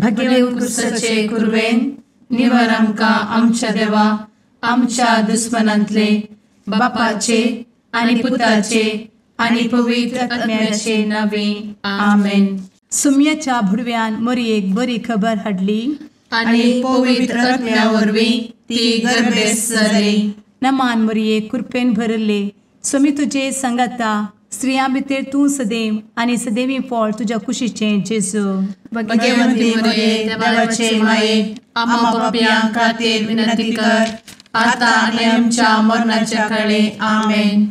भगेव कुरवेन निवर आमकां आमच्या देवा आमच्या दुस्मनांतले बापाचे आनी पुताचे आनी पवित्र आत्म्याचे नावे आमेन. सुम्याच्या भुडव्यान मोरयेक बरी खबर हाडली आनी पवित्र आत्म्या वरवीं ती गर्भेस्त जाली. नमान मोरये, कृपेन भरले, स्वामी तुजे संगाता, स्त्रियां भितर तूं सदैव आनी सदैवी फळ तुज्या कुशीचें जेजू. भगवंती मोरये, देवाचे माये, आम्हा पापयां खातीर विनंती कर आता आनी आमच्या मरणाच्या काळे. आमेन.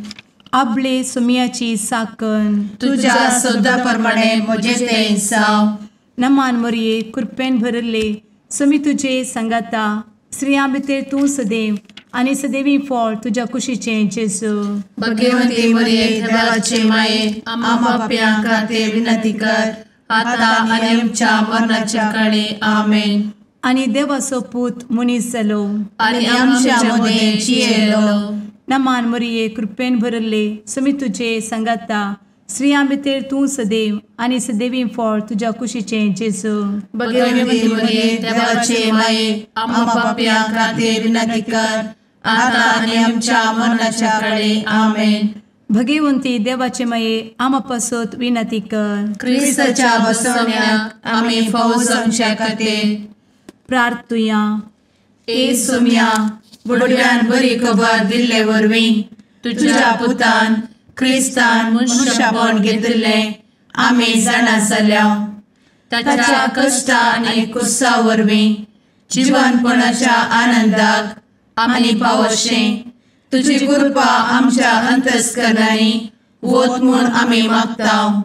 आपले सुम्याची साकन तुज्या सदा प्रमाणे म्हजें तें जावं. नमान मोरये, कृपेन भरले, स्वामी तुजे संगाता, स्त्रियां भितर तूं सदैव आनी सदैवी फळ तुज्या कुशीचें जेजू. भगवंती मोरये, देवाचे माये, आम्हा पापयां खातीर विनंती कर आता आनी आमच्या मरणाच्या काळे. आमेन. आनी देवाचो पूत मनीस जालो आनी आमच्या मदें जियेलो. नमान मोरये, कृपेन भरले, स्वामी तुजे संगाता, स्त्रियां भितर तूं सदैव आनी सदैवी फळ तुज्या कुशीचें जेजू. भगवंती मोरये, देवाचे माये, आम्हा पापयां खातीर विनंती कर आता आनी आमच्या मरणाच्या काळे. आमेन. भगवंती देवाचे माये, आम्हा पासत विनंती कर. क्रिस्ताच्या बसवण्याक आमी फावो जावच्या खातीर प्रार्थुया. ए सुम्या, बुडव्यान बरी खबर दिल्ले वरवीं तुज्या पुतान क्रिस्तान मनशापण घेतिल्लें आमी जाणा जाल्या. ताच्या कश्टा आनी कुसा वरवीं जिवनपणाच्या आनंदाक आमी पावशें तुजी कृपा आमच्या अंतस्करणांनी वत म्हूण आमी मागता.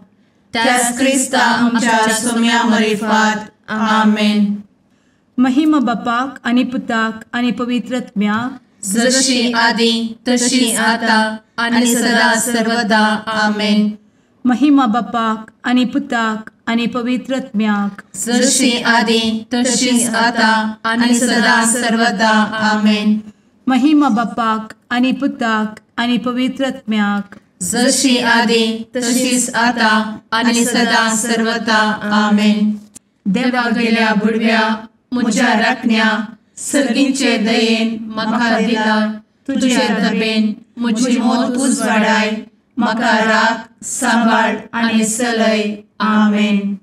त्याच क्रिस्ता आमच्या सुम्या मरिफात. आमेन. महिमा बापाक आनी पुताक आनी पवित्र आत्म्याक, जशी आदी तशी आता आनी सदा सर्वदा. आमेन. महिमा बापाक आनी पुताक आनी पवित्र आत्म्याक, जशी आदी तशी आता आनी सदा सर्वदा. आमेन. महिमा बापाक आनी पुताक आनी पवित्र आत्म्याक, जशी आदी तशीच आता आनी सदा सर्वदा. आमेन. देवा गेल्या बुडव्या म्हज्या राखण्या सर्गींचे दयेन म्हाका दिला तुजे दबेन म्हजी मोत उजवाडाय, म्हाका राख सांबाळ आनी सलय. आमेन.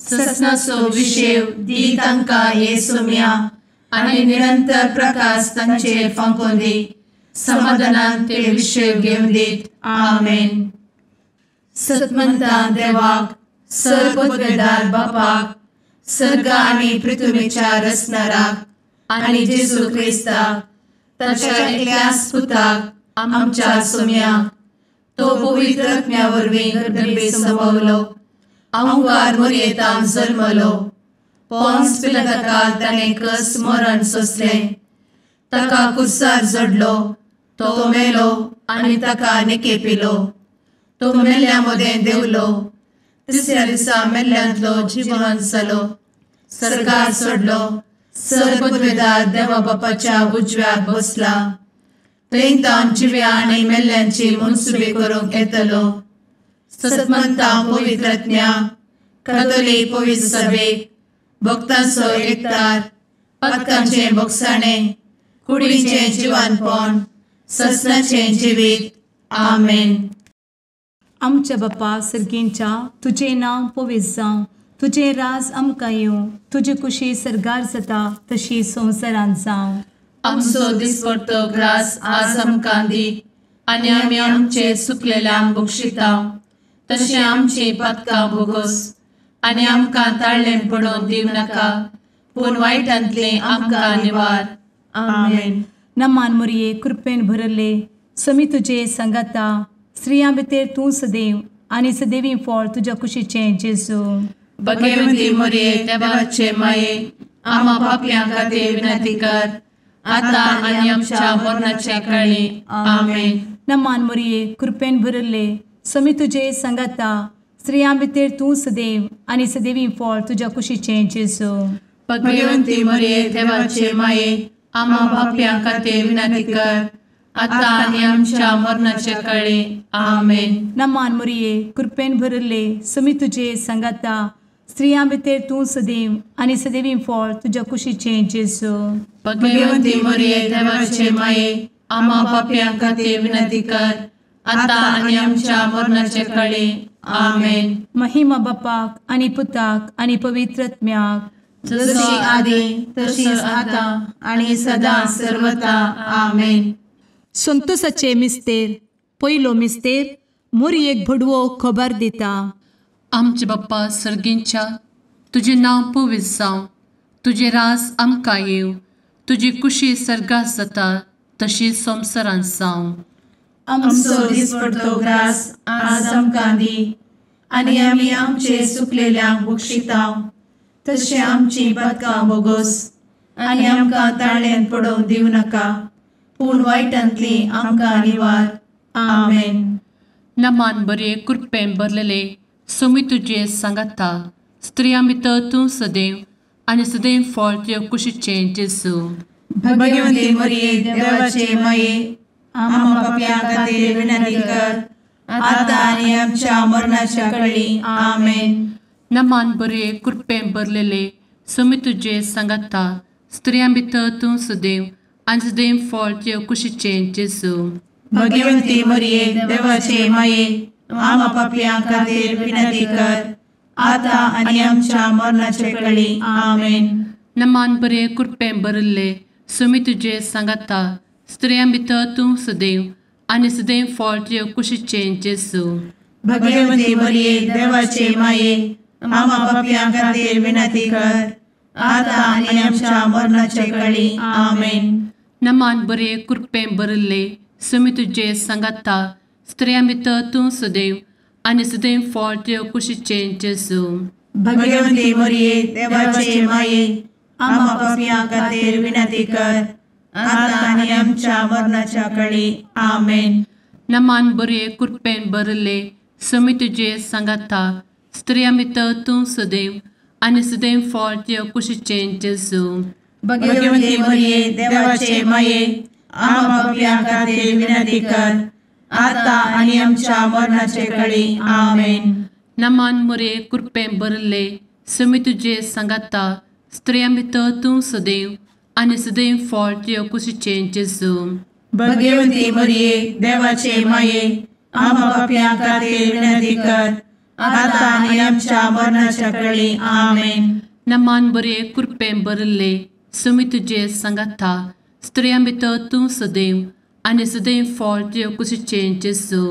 ससनाचो विशेव दी तांकां हे सुम्या आनी निरंतर प्रकाश तांचेर फांकोवन दी, समाधानान ते विशेव घेवन दीत. आमेन. सतमंता देवाक, सर्वपदवेदार बापाक, सर्ग आनी पृथ्वीच्या रचणाराक आनी जेजू क्रिस्ताक ताच्या एकल्याच पुताक आमच्या सुम्याक, तो पवित्र आत्म्या वरवीं गर्भे संभवलो, अहंकार मोरयेतान जल्मलो, पोन्स पिलाताकाल ताणें कस मरण सोंसलें, ताका कुर्सार जडलो, तो मेलो आनी ताका निकेपिलो, तो मेल्ल्या मदें देंवलो, तिसऱ्या दिसा मेल्ल्यांतलो जिवन जालो, सर्गार सोडलो, सर्वपदवेदार देवा बापाच्या उजव्याक बसला, थंय तावन जिव्या आनी मेल्ल्यांची मनसुबी करूंक येतलो. सतमंता पवित्र आत्म्या, कातोलीक पवित्र सभेक, भक्तांचो एकतार, पातकांचें भोगसाणें, कुडीचें जिवानपण, ससनाचें जिवीत. आमेन. आमच्या बापा सर्गींच्या, तुजें नांव पवित्र जावं, तुजें राज आमकां येवं, तुजी कुशी सर्गार जाता तशी संवसारांत जावं. आमचो दिसपडतो ग्रास आज आमकां दी आनी आमी आमचे सुकलेल्यांक बक्षिता तशें आमची पातकां भोगोस आनी आमकां ताळ्ळें पडोवन दिवं नाका, पूण वायटांतलें आमकां निवार. आमेन. नमान मोरये, कृपेन भरले, स्वामी तुजे संगाता, स्त्रियां भितर तूं सदैव आनी सदैवी फळ तुज्या कुशीचें जेजू. भगवंती मोरये, देवाचे माये, आम्हा पापयां खातीर विनंती कर आता आनी आमच्या मरणाच्या काळी. आमेन. नमान मोरये, कृपेन भरले, स्वामी तुजे संगाता, स्त्रियां भितर तूं सदैव आनी सदैवी फळ तुज्या कुशीचें जेजू. भगवंती मोरये, देवाचे माये, आम्हा पापयां खातीर विनंती कर आता आनी आमच्या मरणाच्या काळी. आमेन. नमान मोरये, कृपेन भरले, स्वामी तुजे संगाता, स्त्रियां भितर तूं सदैव आनी सदैवी फळ तुज्या कुशीचें जेजू। भगवंती मरिये देवाचे माये आम्हा पाप्यां खातीर विनंती कर आतां आनी आमच्या मरणाचे काळी। आमेन। महिमा बापाक आनी पुताक आनी पवित्र आत्म्याक, जशी आदी तशीच आतां आनी सदां सर्वता। आमेन। संतोषाचे मिस्तेर पयलो मिस्तेर मोरयेक भडवो खबर दिता। आमचे बाप्पा सर्गींच्या तुजें नांव पवित्र जावं, तुजें राज आमकां येवं, तुजी कुशी सर्गात जाता तशी संवसारांत जावं। आमचो दिसपडतो ग्रास आज आमकां दी आनी आमी आमचे चुकलेल्यांक बक्षिता तशें आमची पातकां बोगोस आनी आमकां ताळ्यांत पडोवंक दिवं नाका, पूण वायटांतली आमकां निवार। आमेन। नमान बरे कृपेन भरलेले सोमी तुजे सांगाता, स्त्रियां भितर तूं सदैव आनी सदैव फळ तुज्या कुशीचें जेजू। भगवंती मरिये देवाचे माये आम्हा पाप्यां खातीर विनंती कर आतां आनी आमच्या मरणाच्या काळी। आमेन। नमान बरे कृपेन भरलेले सोमी तुजे सांगाता, स्त्रियां भितर तूं सदैव आनी सदैव फळ तुज्या कुशीचें जेजू। भगवंती मरिये देवाचे माये आम्हा पाप्यां खातीर विनंती कर आतां आनी आमच्या मरणाच्या काळी। आमेन। नमान बरे कृपेन भरलेले सोमी तुजे सांगाता, स्त्रियां भितर तूं सदैव आनी सदैव फळ तुज्या कुशीचें जेजू। भगवंती मरिये देवाचे माये आम्हा पाप्यां खातीर विनंती कर आतां आनी आमच्या मरणाच्या काळी। आमेन। नमान बरे कृपेन भरलेले सोमी तुजे सांगाता, स्त्रियां भितर तूं सदैव आनी सदैव फळ तुज्या कुशीचें जेजू। भगवंती मरिये देवाचे माये आम्हा पाप्यां खातीर विनंती कर आतां आनी आमच्या मरणाच्या काळी। आमेन। नमान बरे कृपेन भरलेले सोमी तुजे सांगाता, स्त्रियां भितर तूं सदैव आनी सदैव फळ तुज्या कुशीचें जेजू। भगवंती मरिये देवाचे माये आम्हा पाप्यां खातीर विनंती कर आतां आनी आमच्या मरणाचे काळी। आमेन। नमान मरिये कृपेन भरलेले सोमी तुजे सांगाता, स्त्रियां भितर तूं सदैव आनी सदैव फळ तुज्या कुशीचें जेजू। भगवंती मरिये देवाचे माये आम्हा पाप्यां खातीर विनंती कर आतां आनी आमच्या मरणाच्या काळी। आमेन। नमान बरे कृपेन भरलेले सोमी तुजे सांगाता, स्त्रियां भितर तूं सदैव आनी सदैव फळ तुज्या कुशीचें जेजू।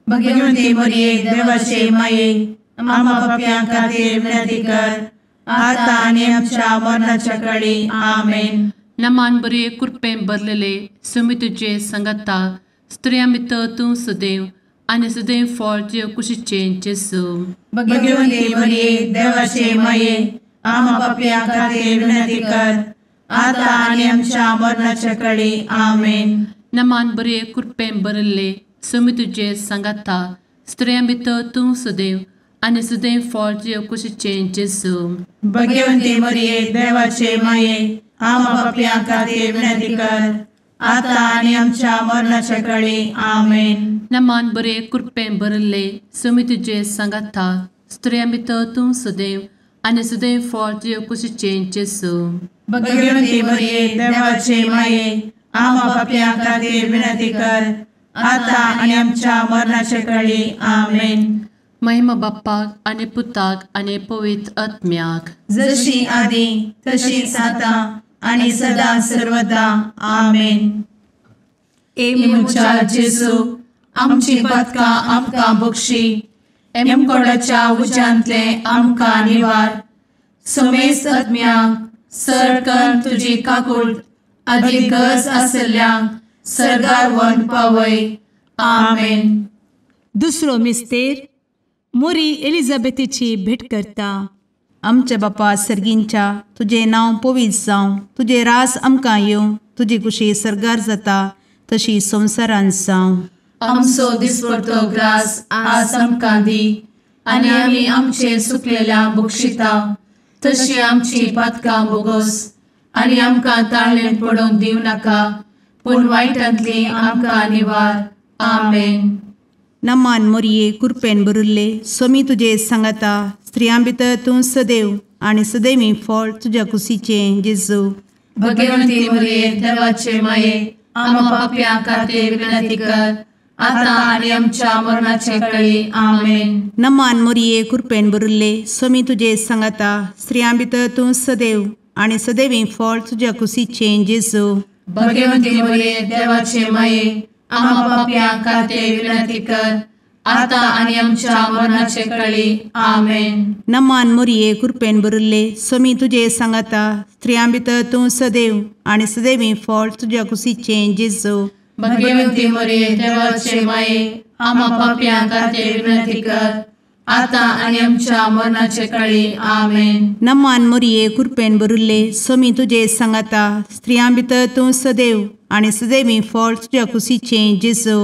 भगवंती मरिये देवाचे माये आम्हा पाप्यां खातीर विनंती कर आतां आनी आमच्या मरणाच्या काळी। आमेन। नमान बरे कृपेन भरलेले सोमी तुजे सांगाता, स्त्रियां भितर तूं सदैव आनी सदैव फळ तुज्या कुशीचें जेजू। भगवंती मरिये देवाचे माये आम्हा पाप्यां खातीर विनंती कर आतां आनी आमच्या मरणाच्या काळी। आमेन। नमान बरे कृपेन भरलेले सोमी तुजे सांगाता, स्त्रियां भितर तूं सदैव आनी सदैव फळ तुज्या कुशीचें जेजू। भगवंती मरिये देवाचे माये आम्हा पाप्यां खातीर विनंती कर आतां आनी आमच्या मरणाच्या काळी। आमेन। नमान बरे कृपेन भरलेले सोमी तुजे सांगाता, स्त्रियां भितर तूं सदैव आनी सदैव फळ तुज्या कुशीचें जेजू। भगवंती मरिये देवाचे माये आम्हा पाप्यां खातीर विनंती कर आतां आनी आमच्या मरणाच्या काळी। आमेन। महिमा बाप्पाक आनी पुताक आनी पवित्र आत्म्याक, जशी आदी तशीच आतां आनी सदां सर्वदा। आमेन। ए म्हज्या जेजू आमची पातकां आमकां बक्षी, एमकोडाच्या उज्यांतले आमकां निवार, समेस्त आत्म्यांक सर कर तुजी काकूट आदी गरज आशिल्ल्यांक सर्गार व्हरून पावय। आमेन। दुसरो मिस्तेर मोरी एलिझाबेथीची भेट करता। आमच्या बापा सर्गींच्या तुजें नांव पवित्र जावं, तुजें रास आमकां येवं, तुजी कुशी सर्गार जाता तशी संवसारांत जावं। आमचो दिसपडतो ग्रास आज आमकां दी आनी आमी आमचे चुकलेल्यांक बक्षिता तशी आमची पातकां बोगोस आनी आमकां ताळ्ळेंत पडोवंक दिवं नाका, पूण वायटांतली आमकां निवार। आमेन। नमान मोरये कृपेन भरिल्ले स्वामी तुजे सांगाता, स्त्रियां भितर तूं सदैव आनी सदैवी फळ तुज्या कुशीचें जेजू। भगवंती मरिये देवाचे माये आम्हा पाप्यां खातीर विनंती कर आता आनी आमच्या मरणाचे वेळी। आमेन। नमान मोरये कृपेन भरिल्ले स्वामी तुजे सांगाता स्त्रियां भितर तूं सदैव आनी सदैवी फळ तुज्या कुशीचें जेजू। भगवंती मरिये देवाचे माये आम्हा पाप्यां खातीर विनंती कर आता आनी आमच्या मरणाचे वेळी। आमेन। नमान मोरये कृपेन भरिल्ले स्वामी तुजे सांगाता स्त्रियां भितर तूं सदैव आनी सदैवी फळ तुज्या कुशीचें जेजू। भगवंती मरिये देवाचे माये आम्हा पाप्यां खातीर विनंती कर आता आनी आमच्या मरणाचे वेळी। आमेन। नमान मोरये कृपेन भरिल्ले स्वामी तुजे सांगाता स्त्रियां भितर तूं सदैव आनी सदैवी फळ तुज्या कुशीचें जेजू।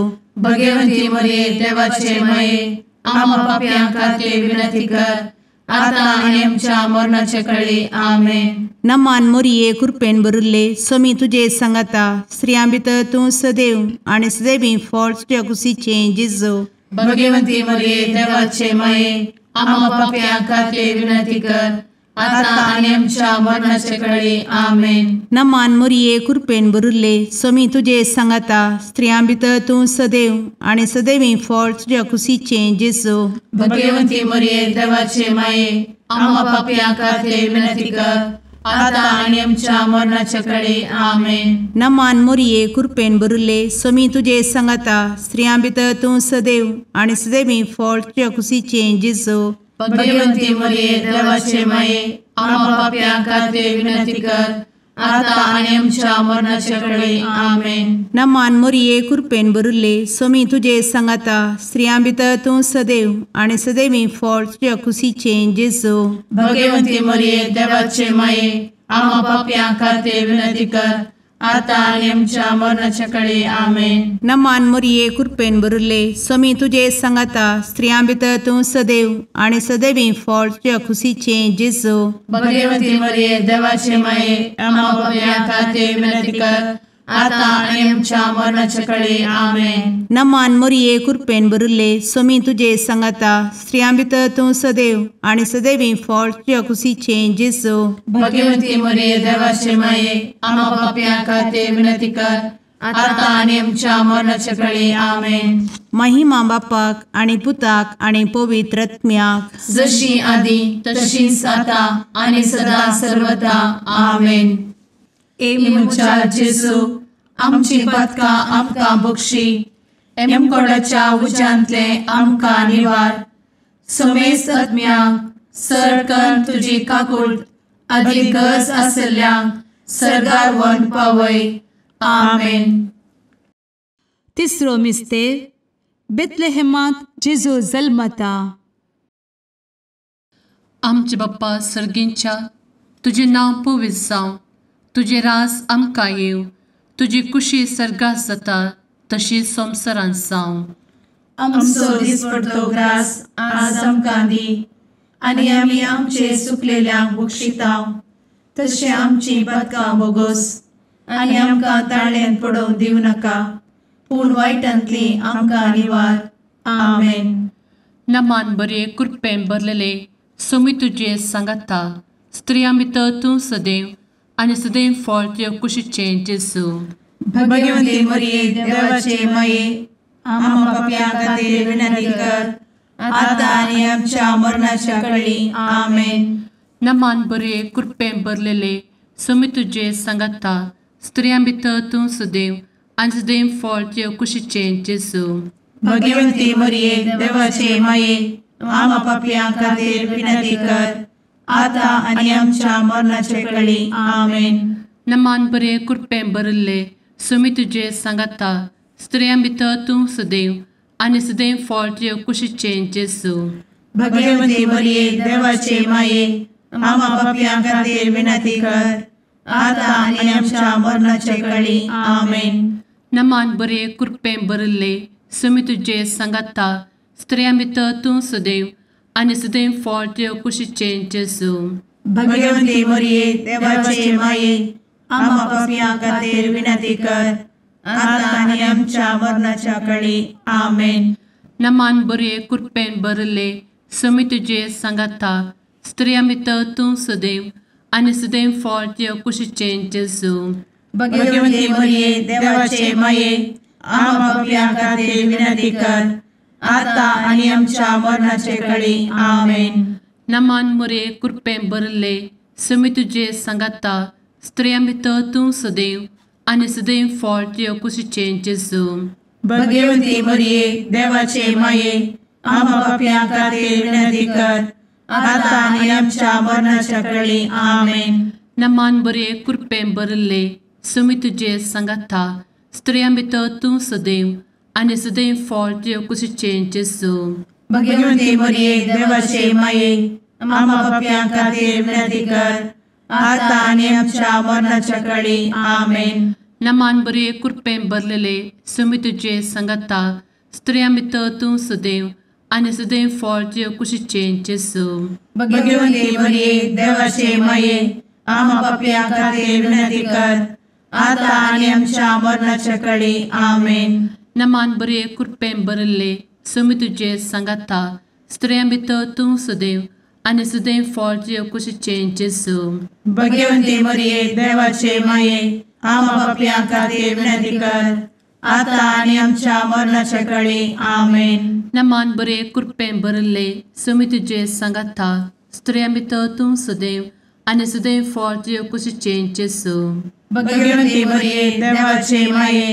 भगवंती मरिये देवाचे माये आम्हा पाप्यां खातीर विनंती कर आता आनी आमच्या मरणाचे वेळी। आमेन। नमान मोरये कृपेन भरिल्ले स्वामी तुजे सांगाता स्त्रियां भितर तूं सदैव आनी सदैवी फळ तुज्या कुशीचें जेजू। भगवंती मरिये देवाचे माये आम्हा पाप्यां खातीर विनंती कर आता आनी आमच्या मरणाचे वेळी। आमेन। नमान मोरये कृपेन भरिल्ले स्वामी तुजे सांगाता स्त्रियां भितर तूं सदैव आनी सदैवी फळ तुज्या कुशीचें जेजू। भगवंती मरिये देवाचे माये आम्हा पाप्यां खातीर विनंती कर आता आनी आमच्या मरणाचे वेळी। आमेन। नमान मोरये कृपेन भरिल्ले स्वामी तुजे सांगाता स्त्रियां भितर तूं सदैव आनी सदैवी फळ तुज्या कुशीचें जेजू। भगवंती मरिये देवाचे माये आम्हा पाप्यां खातीर विनंती कर आता आनी आमच्या मरणाचे वेळी। आमेन। नमान मोरये कृपेन भरिल्ले स्वामी तुजे सांगाता स्त्रियां भितर तूं सदैव आनी सदैवी फळ तुज्या कुशीचें जेजू। भगवंती मरिये देवाचे माये आम्हा पाप्यां खातीर विनंती कर आता आनी आमच्या मरणाचे वेळी। आमेन। नमान मोरये कृपेन भरिल्ले स्वामी तुजे सांगाता स्त्रियां भितर तूं सदैव आनी सदैवी फळ तुज्या कुशीचें जेजू। भगवंती मरिये देवाचे माये आम्हा पाप्यां खातीर विनंती कर आता आनी आमच्या मरणाचे वेळी। आमेन। नमान मोरये कृपेन भरिल्ले स्वामी तुजे सांगाता स्त्रियां भितर तूं सदैव आनी सदैवी फळ तुज्या कुशीचें जेजू। भगवंती मरिये देवाचे माये आम्हा पाप्यां खातीर विनंती कर आता आनी आमच्या मरणाचे वेळी। आमेन। महिमा बापाक आनी पुताक आनी पवित्र आत्म्याक जशी आदी तशीच आता आनी सदा सर्वदा। आमेन। ए म्हज्या जेजू आमची पातकां आमकां बक्षी एमकोडाच्या उज्यांतले आमकां निवार समेस्त आत्म्यांक सरकन तुजी काकूट आदी गरज आशिल्ल्यांक सर्गार व्हरून पावय। आमेन। तिसरो मिस्तेर बेथलेहेमांत जेजू जल्मता। आमचे बाप्पा सर्गींच्या तुजें नांव पवित्र जावं, तुजें राज आमकां येवं, तुजी कुशी सर्गात जाता तशी संवसारांत जावं। आमचो दिसपडतो ग्रास आज आमकां दी आनी आमी आमचे सुकलेल्यांक बक्षिता तशें आमची पातकां बोगोस आनी आमकां ताळ्यान पडोवंक दिवं नाका पूण वायटांतली आमकां निवार। आमेन। नमान बरे कृपेन भरलेले स्वामी तुजे सांगाता स्त्रियां भितर तूं सदैव आनी सदैव फळ तुज्या कुशीचें जेजू। भगवंती मरिये देवाचे माये आम्हा पाप्यां खातीर विनंती कर आता आनी आमच्या मरणाच्या वेळी। आमेन। नमान बरे कृपेन भरलेले स्वामी तुजे सांगाता स्त्रियां भितर तूं सदैव आनी सदैव फळ तुज्या कुशीचें जेजू। भगवंती मरिये देवाचे माये आम्हा पाप्यां खातीर विनंती कर आता आनी आमच्या मरणाचे वेळी। आमेन। नमान बरे कृपेन भरिल्ले स्वामी तुजे सांगाता स्त्रियां भितर तूं सदैव आनी सदैव फळ तुज्या कुशीचें जेजू। भगवंती मरिये देवाचे माये आम्हा पाप्यां खातीर विनंती कर आता आनी आमच्या मरणाचे वेळी। आमेन। नमान बरे कृपेन भरिल्ले स्वामी तुजे सांगाता स्त्रियां भितर तूं सदैव आनी सदैव फळ तुज्या कुशीचें जेजू। भगवंती मरिये देवाचे माये आम्हा पाप्यां खातीर विनंती कर आता आनी आमच्या मरणाच्या वेळी। आमेन। नमान बरे कृपेन भरिल्ले समी तुजे सांगाता, स्त्रियां भितर तूं सदैव आनी सदैव फळ तुज्या कुशीचें जेजू। भगवती मरिये देवाचे माये, आम्हा पाप्यां खातीर विनंती कर, आता आनी आमच्या मरणाचे कळी। आमेन। नमान मोरये, कृपेन भरिल्ले, समी तुजे सांगाता, स्त्रियां भितर तूं सदैव आनी सदैव फळ तुज्या कुशीचें जेजू। भगवती मरिये देवाचे माये, आम्हा पाप्यां खातीर विनंती कर, आता आनी आमच्या मरणाच्या कळी। आमेन। नमान बरे, कृपेन भरिल्ले, समी तुजे सांगाता, स्त्रियां भितर तूं सदैव आनी सदैव फळ तुज्या कुशीचें जेजू। भगवती मरिये देवाचे माये, आम्हा पाप्यां खातीर विनंती कर, आता आनी आमच्या मरणाच्या कळी। आमेन। नमान बरे, कृपेन भरलेले, समी तुजे सांगाता, स्त्रियां भितर तूं सदैव आनी सदैव फळ तुज्या कुशीचें जेजू। भगवती मरिये देवाचे माये, आम्हा पाप्यां खातीर विनंती कर, आता आनी आमच्या मरणाच्या कळी। आमेन। नमान बरे, कृपेन भरिल्ले, समी तुजे सांगाता, स्त्रियां भितर तूं सदैव आनी सदैव फळ तुज्या कुशीचें जेजू। भगवती मरिये देवाचे माये, आम्हा पाप्यां खातीर विनंती कर, आता आनी आमच्या मरणाच्या कळी। आमेन। नमान बरे, कृपेन भरिल्ले, समी तुजे सांगाता, स्त्रियां भितर तूं सदैव आनी सदैव फळ तुज्या कुशीचें जेजू। भगवती मरिये देवाचे माये,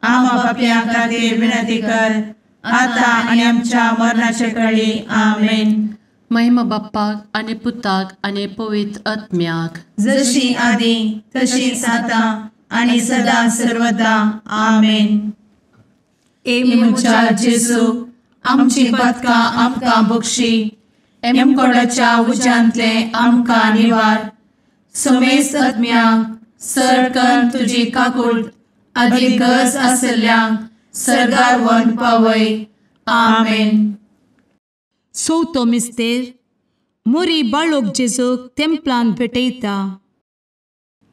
आम्हा पाप्यां खातीर विनंती कर, आता आनी आमच्या मरणाच्या कळी। आमेन। महिमा बाप्पाक आनी पुताक आनी पवित्र आत्म्याक, जशी आदी तशीच आता आनी सदा सर्वदा। आमेन। ए म्हज्या जेजू, आमची पातकां आमकां बक्षी, एमकोडाच्या उज्यांतले आमकां निवार, समेस्त आत्म्यांक सरकन तुजी काकूट आदी गरज आसल्ल्यांक सर्गार व्हरून पावय। आमेन। चवथो मिस्तेर, मोरी बाळोक जेजूक तेंपलान भेटयता।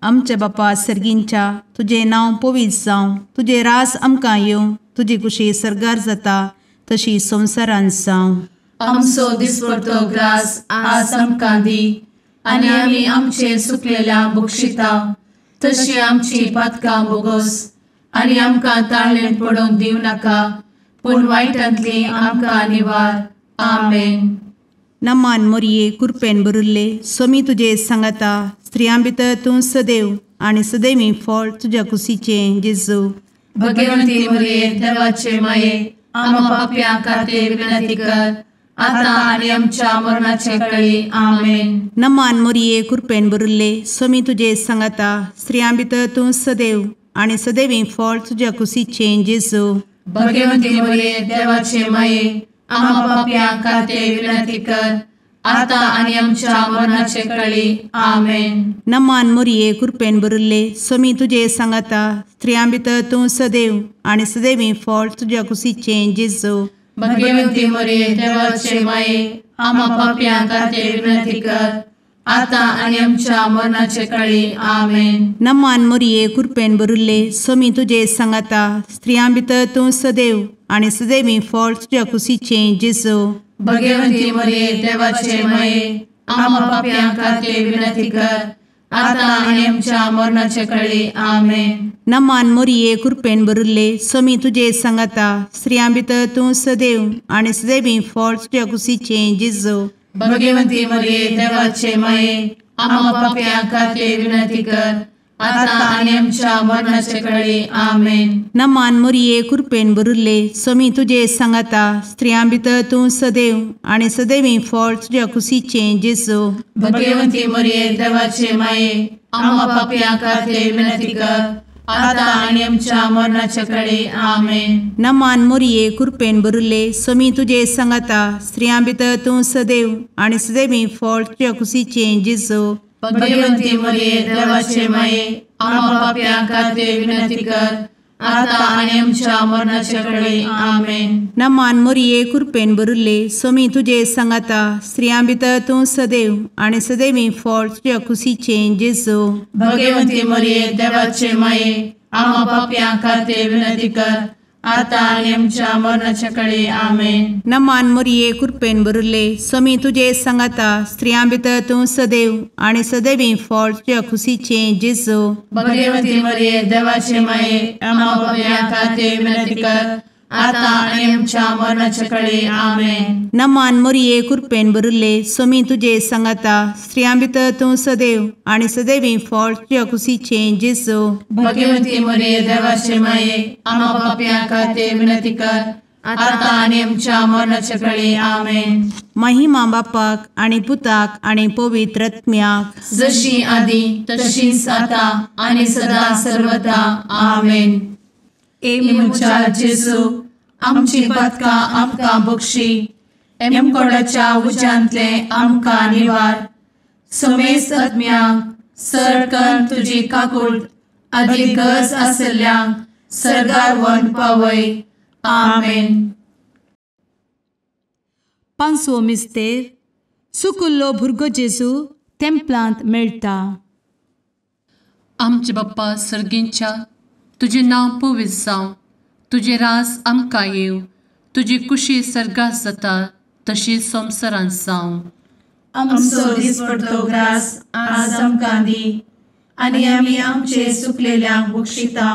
आमच्या बापा सर्गींच्या, तुजें नांव पवित्र जावं, तुजें राज आमकां येवं, तुजी कुशी सर्गार जाता तशी संवसारांत जावं। आमचो दिसपडतो ग्रास आज आमकां दी, आनी आमी आमचे सुकलेल्या बक्षिता, तशी आमची पातकां बोगोस, आनी आमकां ताळेन पडोवंक दिवं नाका, पूण वायटांतली आमकां निवार। आमेन। नमान मोरये, कृपेन भरिल्ले, स्वामी तुजे सांगाता, स्त्रियां भितर तूं सदैव आनी सदैवी फळ तुज्या कुशीचें जेजू। भगवती मरिये देवाचे माये, आम्हा पाप्यां खातीर विनंती कर, आता आनी आमच्या मरणाचे कळी। आमेन। नमान मोरये, कृपेन भरिल्ले, स्वामी तुजे सांगाता, स्त्रियां भितर तूं सदैव आनी सदैवी फळ तुज्या कुशीचें जेजू। भगवती मरिये देवाचे माये, आम्हा पाप्यां खातीर विनंती कर, आता आनी आमच्या मरणाचे कळी। आमेन। नमान मोरये, कृपेन भरिल्ले, स्वामी तुजे सांगाता, स्त्रियां भितर तूं सदैव आनी सदैवी फळ तुज्या कुशीचें जेजू। भगवती मरिये देवाचे माये, आम्हा पाप्यां खातीर विनंती कर, आता आनी आमच्या मरणाचे कळी। आमेन। नमान मोरये, कृपेन भरिल्ले, स्वामी तुजे सांगाता, स्त्रियां भितर तूं सदैव आनी सदैवी फळ तुज्या कुशीचें जेजू। भगवती मरिये देवाचे माये, आम्हा पाप्यां खातीर विनंती कर, आता आनी आमच्या मरणाचे कळी। आमेन। नमान मोरये, कृपेन भरिल्ले, स्वामी तुजे सांगाता, स्त्रियां भितर तूं सदैव आनी सदैवी फळ तुज्या कुशीचें जेजू। भगवती मरिये देवाचे माये, आम्हा पाप्यां खातीर विनंती कर, आता आनी आमच्या मरणाचे कळी। आमेन। नमान मोरये, कृपेन भरिल्ले, स्वामी तुजे सांगाता, स्त्रियां भितर तूं सदैव आनी सदैवी फळ तुज्या कुशीचें जेजू। भगवती मरिये देवाचे माये, आम्हा पाप्यां खातीर विनंती कर, आता आनी आमच्या मरणाचे कळी। आमेन। नमान मोरये, कृपेन भरिल्ले, स्वामी तुजे सांगाता, स्त्रियां भितर तूं सदैव आनी सदैवी फळ तुज्या कुशीचें जेजू। भगवती मरिये देवाचे माये, आम्हा पाप्यां खातीर विनंती कर, आता आनी आमच्या मरणाचे कळी। आमेन। नमान मोरये, कृपेन भरिल्ले, स्वामी तुजे सांगाता, स्त्रियां भितर तूं सदैव आनी सदैवी फळ तुज्या कुशीचें जेजू। भगवती मरिये देवाचे माये, आम्हा पाप्यां खातीर विनंती कर, आतां आनी आमच्या मरणाच्या कळे. आमेन. नमान मोरये कृपेन भरिल्ले, स्वामी तुजे सांगाता, स्त्रियां भितर तूं सदैव आनी सदैवी फळ तुज्या खुशीचें जेजू. भगवती मरिये देवाचे माये, आम्हा पाप्यां खातीर विनंती कर, आतां आनी आमच्या मरणाच्या कळे. आमेन. नमान मोरये कृपेन भरिल्ले, स्वामी तुजे सांगाता, स्त्रियां भितर तूं सदैव आनी सदैवी फळ तुज्या खुशीचें जेजू. भगवती मरिये देवाचे माये, आम्हा पाप्यां खातीर विनंती कर, आतां आनी आमच्या मरणाच्या कळे. आमेन. महिमा बापाक आनी पुताक आनी पवित्र आत्म्याक, जशी आदी तशीच आतां आनी सदा सर्वदा. आमेन. ए म्हज्या जेजू, आमची पातकां आमकां बक्षी, एमकोडाच्या उज्यांतले आमकां निवार, समेस्त आत्म्यांक सरकन तुजी काकूट आदी गरज आशिल्ल्यांक सर्गार व्हरून पावय. आमेन. पांचवो मिस्तेर, सुकुल्लो भुरगो जेजू तेंपलांत मेळटा. आमचे बाप्पा सर्गींच्या, तुजें नांव पवित्र जावं, तुजें राज आमकां येवं, तुजी कुशी सर्गात जाता तशी संवसारांत जावं. आमचो दिसपडतो ग्रास आज आमकां दी, आनी आमी आमचे सुकलेल्यांक बक्षिता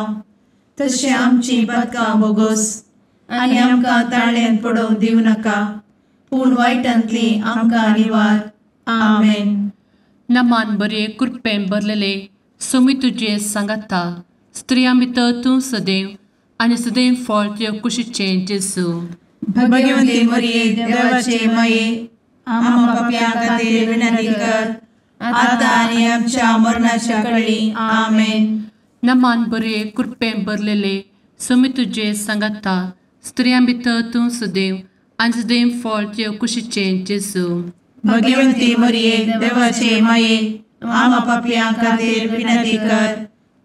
तशें आमची पातकां बोगोस, आनी आमकां ताळ्यांत पडोवंक दिवं नाका, पूण वायटांतली आमकां निवार. आमेन. नमान बरे कृपेन भरलेले, स्वामी तुजे सांगाता, स्त्रियां भितर तूं सदैव आनी सदैव फळ तुज्या कुशीचें जेजू. भगवती मरिये देवाचे माये, आम्हा पाप्यां खातीर विनंती कर, आतां आनी आमच्या मरणाच्या कळी. आमेन. नमान बरे कृपेन भरलेले, स्वामी तुजे सांगाता, स्त्रियां भितर तूं सदैव आनी सदैव फळ तुज्या कुशीचें जेजू. भगवती मरिये देवाचे माये, आम्हा पाप्यां खातीर विनंती कर,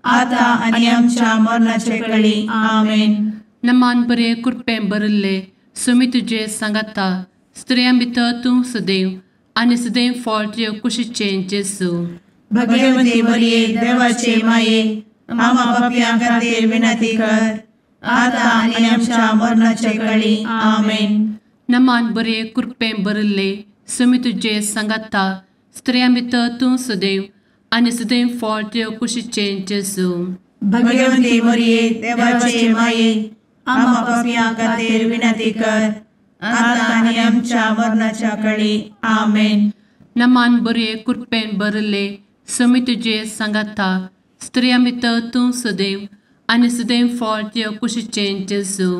आतां आनी आमच्या मरणाचे कळी. आमेन. नमान बरे कृपेन भरिल्ले, स्वामी तुजे सांगाता, स्त्रियां भितर तूं सदैव आनी सदैव फळ तुज्या कुशीचें जेजू. भगवती मरिये देवाचे माये, आम्हा पाप्यां खातीर विनंती कर, आतां आनी आमच्या मरणाचे कळी. आमेन. नमान बरे कृपेन भरिल्ले, स्वामी तुजे सांगाता, स्त्रियां भितर तूं सदैव आनी सदैव फळ तुज्या कुशीचें जेजू. भगवती मरिये देवाचे माये, आम्हा पाप्यां खातीर विनंती कर, आतां आनी आमच्या मरणाच्या कळी. आमेन. नमान बरे कृपेन भरिल्ले, स्वामी तुजे सांगाता, स्त्रियां भितर तूं सदैव आनी सदैव फळ तुज्या कुशीचें जेजू.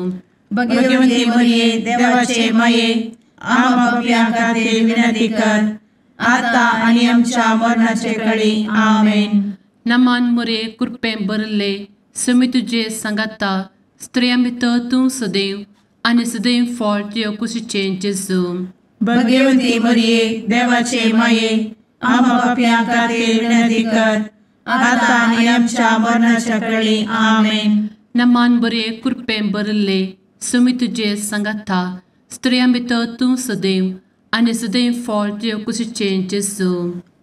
भगवती मरिये देवाचे माये, आम्हा पाप्यां खातीर विनंती कर, आतां आनी आमच्या मरणाचे कळी. आमेन. नमान मरिये कृपेन भरिल्ले, स्वामी तुजे सांगाता, स्त्रियां भितर तूं सदैव आनी सदैव फळ तुज्या कुशीचें जेजू. भगवती मरिये देवाचे माये, आम्हा पाप्यां खातीर विनंती कर, आतां आनी आमच्या मरणाच्या कळी. आमेन. नमान बरे कृपेन भरिल्ले, स्वामी तुजे सांगाता, स्त्रियां भितर तूं सदैव आनी सदैव फळ तुज्या कुशीचें जेजू.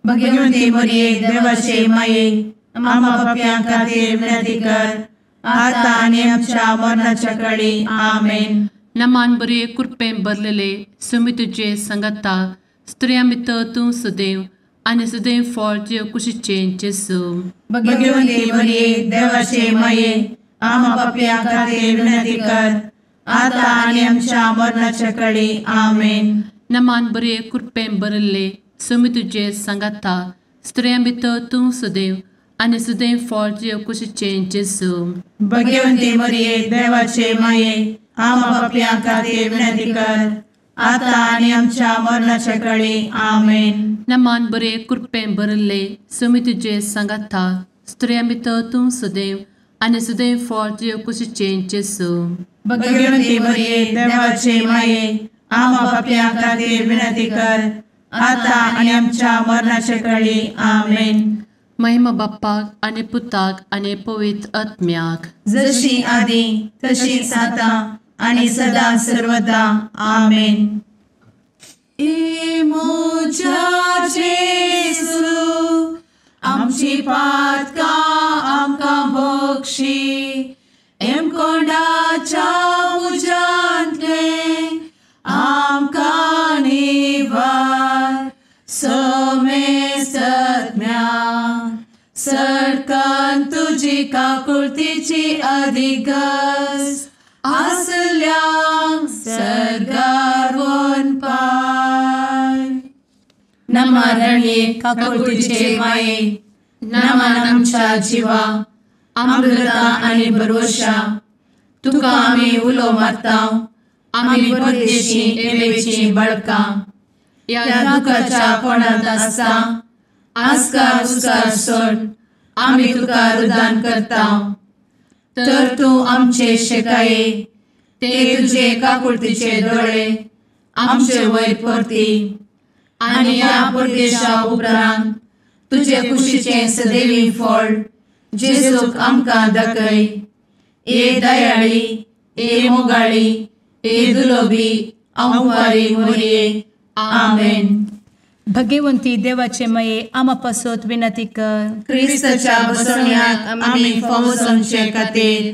भगवती मरिये देवाचे माये, आम्हा पाप्यां खातीर विनंती कर, आतां आनी आमच्या मरणाच्या कळी. आमेन. नमान बरे कृपेन भरलेले, स्वामी तुजे सांगाता, स्त्रियां भितर तूं सदैव आनी सदैव फळ तुज्या कुशीचें जेजू. भगवती मरिये देवाचे माये, आम्हा पाप्यां खातीर विनंती कर, आतां आनी आमच्या मरणाच्या कळी. आमेन. नमान बरे कृपेन भरिल्ले, स्वामी तुजे सांगाता, स्त्रियां भितर तूं सदैव आनी सदैव फळ तुज्या कुशीचें जेजू. भगवती मरिये देवाचे माये, आम्हा पाप्यां खातीर विनंती कर, आतां आनी आमच्या मरणाच्या कळी. आमेन. नमान बरे कृपेन भरिल्ले, स्वामी तुजे सांगाता, स्त्रियां भितर तूं सदैव आनी सदैव फळ तुज्या कुशीचें जेजू. भगवती मरिये देवाचे माये, आम्हा पाप्यां खातीर विनंती कर, आतां आनी आमच्या मरणाच्या कळी. आमेन. महिमा बाप्पाक आनी पुताक आनी पवित्र आत्म्याक, जशी आदी तशीच आतां आनी सदा सर्वदा. आमेन. ए म्हज्या जेजू, आमची पातकां आमकां बक्षी, एमकोंडाच्या तुजी काकुळतीची अधिगस आसल्यांक सर्गार वनपाय. नमा रणये काकुळतीचे माये, नमन आमच्या जिवा, अमृता आनी भरवशा, तुका आमी उलो मारता, आमी परदेशी एवेची बळकां, ह्या दुखाच्या कोणांत आसता आस्कार उस्कार सोड आमी तुका रुदान करता. तर तूं आमचे शेकाये ते तुजे काकुळतीचे दोळे आमचे वयर परती आनी ह्या परदेशा उपरांत तुजे कुशीचें सदैवी फळ जेजूक आमकां दाखय. ए दयाळी, ए मोगाळी, ए दुलोबी अंवारी मोरये. आमेन. भगवंती देवाचे मये आमा पासत विनंती कर. क्रिस्ताच्या बसवण्याक आमी फावो जावचे खातीर.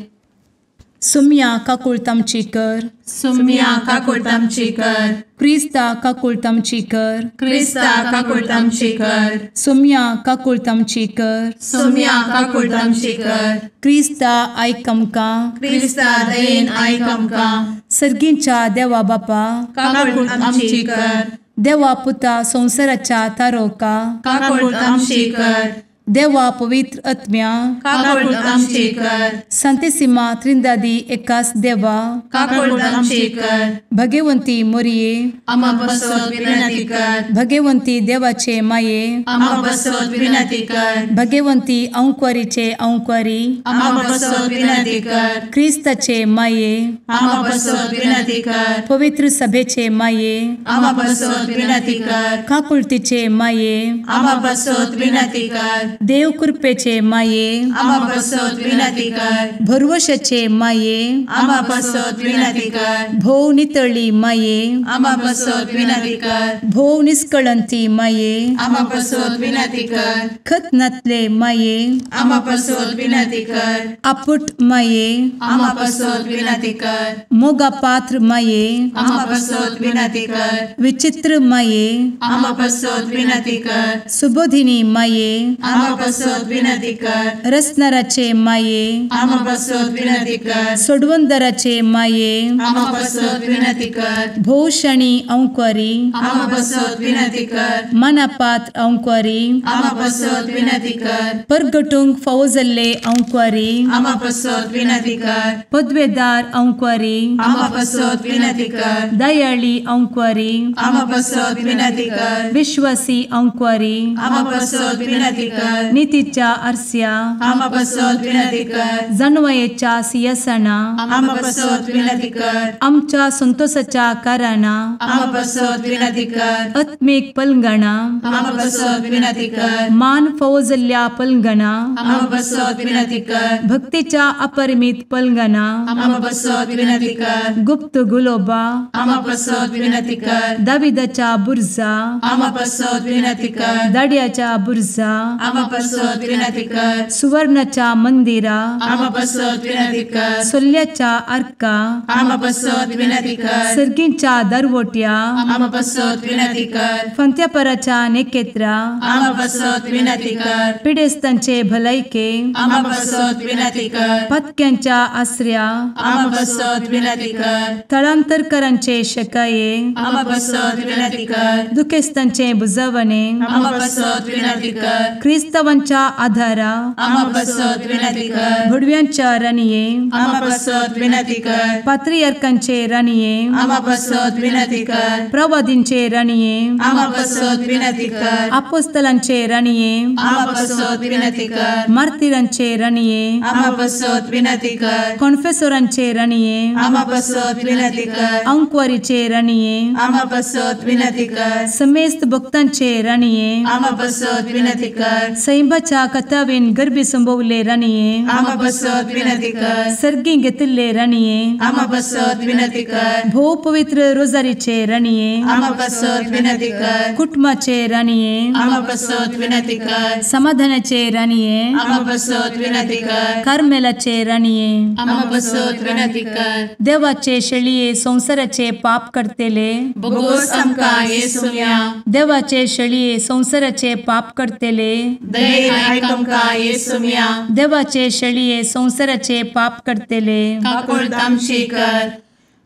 सुम्या काकुळत आमची कर. सुम्या काकुळत आमची कर. क्रिस्ता काकुळत आमची कर. क्रिस्ता काकुळत आमची कर. सुम्या काकुळत आमची कर. सुम्या काकुळत आमची कर. क्रिस्ता आयक आमकां. क्रिस्ता दयेन आयक आमकां. सर्गींच्या देवा बापा काकुळत आमची कर. देवा पुता संवसाराच्या तारोका काकुळत आमची कर. देवा पवित्र आत्म्या काकुळत आमची कर. संतेसिमा त्रिंदादी एकास देवा काकुळत आमची कर. भगवंती मोरये आमा पासत विनंती कर. भगवंती देवाचे माये आमा पासत विनंती कर. भगवंती अंकुरीचे अंकुरी आमा पासत विनंती कर. क्रिस्ताचे माये आमा पासत विनंती कर. पवित्र सभेचे माये आमा पासत विनंती कर. काकुळतीचे माये आमा पासत विनंती कर. देव कृपेचे माये आमा पासत विनंती कर. भरवशाचे माये आमा पासत विनंती कर. भोव नितळी माये आमा पासत विनंती कर. भोव निष्कळंती माये आमा पासत विनंती कर. खत नातले माये आमा पासत विनंती कर. आपुट माये आमा पासत विनंती कर. मोगा पात्र माये आमा पासत विनंती कर. विचित्र माये आमा पासत विनंती कर. सुबोधिनी माये आमा पासत विनंती कर. रसनाराचे माये आमा पासत विनंती कर. सोडवंदराचे माये आमा पासत विनंती कर. भोवशणी अंकुरी आमा पासत विनंती कर. मनापात्र अंकुरी आमा पासत विनंती कर. परगटूंक फावो जाल्ले अंकुरी आमा पासत विनंती कर. पदवेदार अंकुरी आमा पासत विनंती कर. दयाळी अंकुरी आमा पासत विनंती कर. विश्वासी अंकुरी आमा पासत विनंती कर. नितीच्या आरस्या आमा पासत विनंती कर. जानवयेच्या सिंहासना आमा पासत विनंती कर. आमच्या संतोषाच्या कारणा आमा पासत विनंती कर. आत्मीक पलंगणा आमा पासत विनंती कर. मान फावो जाल्ल्या पलंगणा आमा पासत विनंती कर. भक्तीच्या अपरिमित पलंगणा आमा पासत विनंती कर. गुप्त गुलोबा आमा पासत विनंती कर. दाविदाच्या बुर्जा आमा पासत विनंती कर. दाड्याच्या बुर्जा आमा पासत विनंती कर. सुवर्णाच्या मंदिरा आमा पासत विनंती कर. सोल्ल्याच्या आर्का आमा पासत विनंती कर. सर्गींच्या दरवट्या आमा पासत विनंती कर. फंत्यापराच्या नेकेत्रा आमा पासत विनंती कर. पिडेस्तांचे भलायके आमा पासत विनंती कर. पत्क्यांच्या आसऱ्या आमा पासत विनंती कर. थळांतरकरांचे शकाये आमा पासत विनंती कर. दुखेस्तांचे बुजवणे आमा पासत विनंती कर. क्रिस्तावांच्या आधारा आमा पासत विनंती कर. भुडव्यांच्या राणये आमा पासत विनंती कर. पात्रियार्कांचे राणये आमा पासत विनंती कर. प्रवादींचे राणये आमा पासत विनंती कर. आपोस्तलांचे राणये आमा पासत विनंती कर. मार्तिरांचे राणये आमा पासत विनंती कर. कॉन्फेसोरांचे राणये आमा पासत विनंती कर. अंकुवारीचे राणये आमा पासत विनंती कर. समेस्त भक्तांचे राणये आमा पासत विनंती कर. सैंबाच्या कथावेन गर्भी संभवले राणये आमा पासत विनंती कर. सर्गी घेतिल्ले राणये आमा पासत विनंती कर. भोव पवित्र रोजारीचे राणये आमा पासत विनंती कर. कुटुंबाचे राणये आमा पासत विनंती कर. समाधानाचे राणये आमा पासत विनंती कर. कार्मेलाचे राणये आमा पासत विनंती कर. देवाचे शेळये संवसाराचे पाप करतेले बोगोस आमकां येसुम्या देवाचे शेळये संवसाराचे पाप करतेले दयेन आयक आमकां येसुम्या। देवाचे शेळये संवसाराचे पाप करतले काकुळट आमची कर।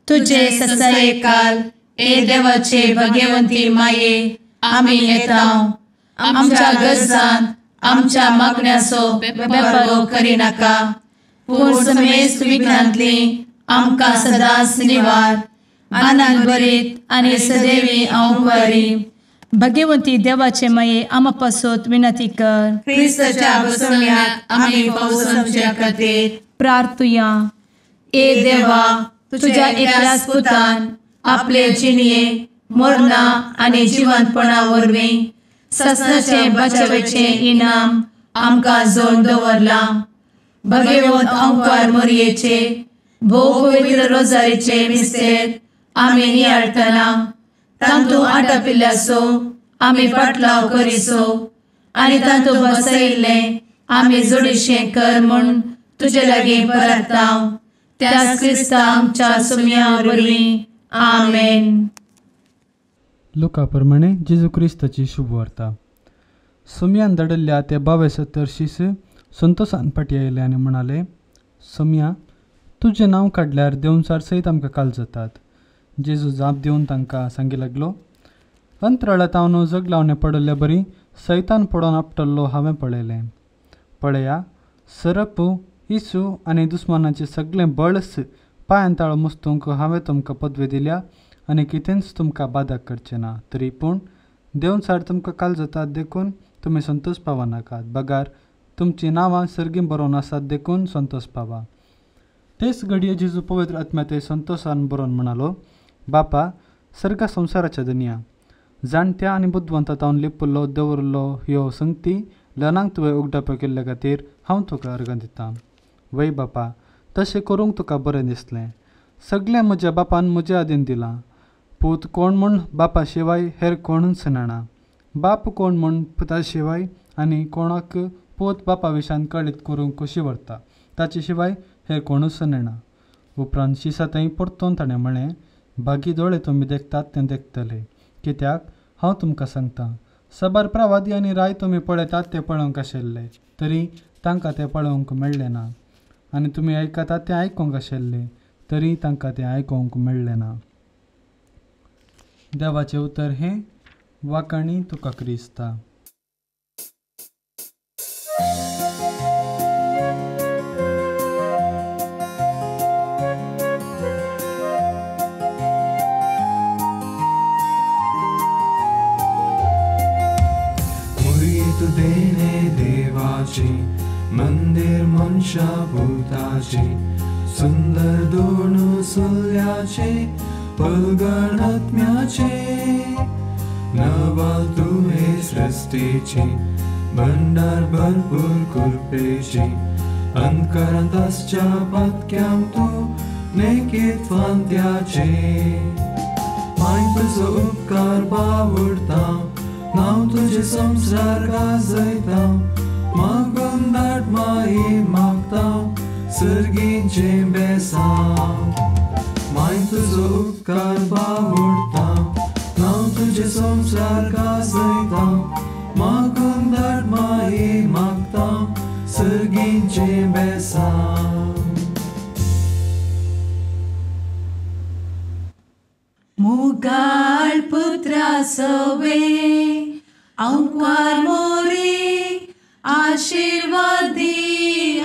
तुजे ससायेकाल ए देवाचे भगवंती माये आमी येता आमच्या गरजान आमच्या मागण्याचो बेपर्वो करिनाका पूण समेस्त विघ्नांतली आमकां सदांच निवार। आनंद भरीत आनी सदैवी अंवकारी भगवंती देवाचे माये आमा पासत विनंती कर। क्रिस्ताच्या बसवण्याक आमी पावसाच्या खातीर प्रार्थुया। ए देवा तुझ्या एकल्याच पुतान आपले जिणये मरणा आनी जिवंतपणा वरवीं ससनाचे बचावेचे इनाम आमकां जोडून दवरलां। भगवंत अंकार मोरयेचे भोव पवित्र रोजारीचे मिस्तेर आमी नियाळटना तांतू आटापिल्ल्याचो आमी पाटलाव करिसो आनी तांतू बसयिल्लें आमी जोडीशें कर म्हूण तुजे लागीं परता त्याच क्रिस्ता आमच्या सुम्या वरवीं आमेन। लुका प्रमाणे जेजू क्रिस्ताची शुभवार्ता। सोम्यान धाडिल्ल्या त्या 22 शीस संतोषान फाटी आयले आनी म्हणाले, सोम्या तुजें नांव काडल्यार देवचार सयत आमकां काल जातात। जेजू जाप दिवन तांकां सांगी लागलो, अंतराळांत हांव जगलावणें पडिल्ले बरी सैतान पडोवन आपटल्लो हांवें पळयलें। पळया सरप इसू आनी दुस्मानाचें सगळें बळस पांयान ताळो मुस्तूंक हांवें तुमकां पदवी दिल्या आनी कितेंच तुमकां बादा करचें ना। तरी पूण देवचार तुमकां काल जातात देखून तुमी संतोष पावनाकात, बगार तुमचीं नांवां सर्गीं बरोवन आसात देखून संतोष पावा। तेच घडये जेजू पवित्र आत्म्या संतोषान बरोवन म्हणालो, बापा सर्गा संवसाराच्या दनया जाणत्या आनी बुदवंता तावन लिपल्लो दवरलो ह्यो संगती ल्हानांक तुवें उगडापो केल्ले खातीर हांव तुका अर्गां दितां। वय बापा तशें करूंक तुका बरें दिसलें। सगळें म्हज्या बापान म्हज्या आदीन दिलां। पूत कोण म्हूण बापा शिवाय हेर कोणूच जाणा, बाप कोण म्हूण पुता शिवाय आनी कोणाक पूत बापा विशान कळीत करूंक कशी व्हरता ताचे शिवाय हेर कोणूच जाणा। उपरांत शिसा थंय परतून ताणें म्हळें, भागी दोळे तुमी देखतात तें देखतले, कित्याक हांव तुमकां सांगता साबार प्रवादी आनी राय तुमी पळयतात ते पळोवंक आशिल्ले तरी तांकां तें पळोवंक मेळ्ळें ना, आनी तुमी आयकतात तें आयकूंक आशिल्ले तरी तांकां तें आयकूंक मेळ्ळें ना। देवाचें उतर हें वाखाणी तुका क्रिस्ता। देणे देवाचे मंदिर मनशा भूताचे सुंदर दोन सुल्याचे पलगण आत्म्याचे नवाल तुहे सृष्टीचे भंडार भरपूर कृपेचे अंधकारांत आसच्या पातक्यांक तूं नेकीत फांत्याचे माय तुजो उपकार बावडता नांव तुजें संवसार गाजयता मागून धाड माई मागता सर्गीचें बेसांव माय तुजो उपकार बावडता नांव तुजें संवसार गाजयता मागून धाड माई मागता सर्गीचें बेसांव। मुगाळ पुत्रा सवे अंकार मोरी आशीर्वादी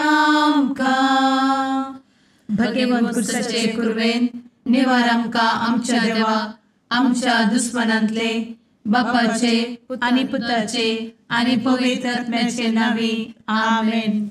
आमकां। भगवंत क्रिस्ताचे कुरवेन निवार आमकां आमच्या देवा आमच्या दुस्मनांतले बापाचे आनी पुताचे आनी पवित्र आत्म्याचे नांवी आमेन।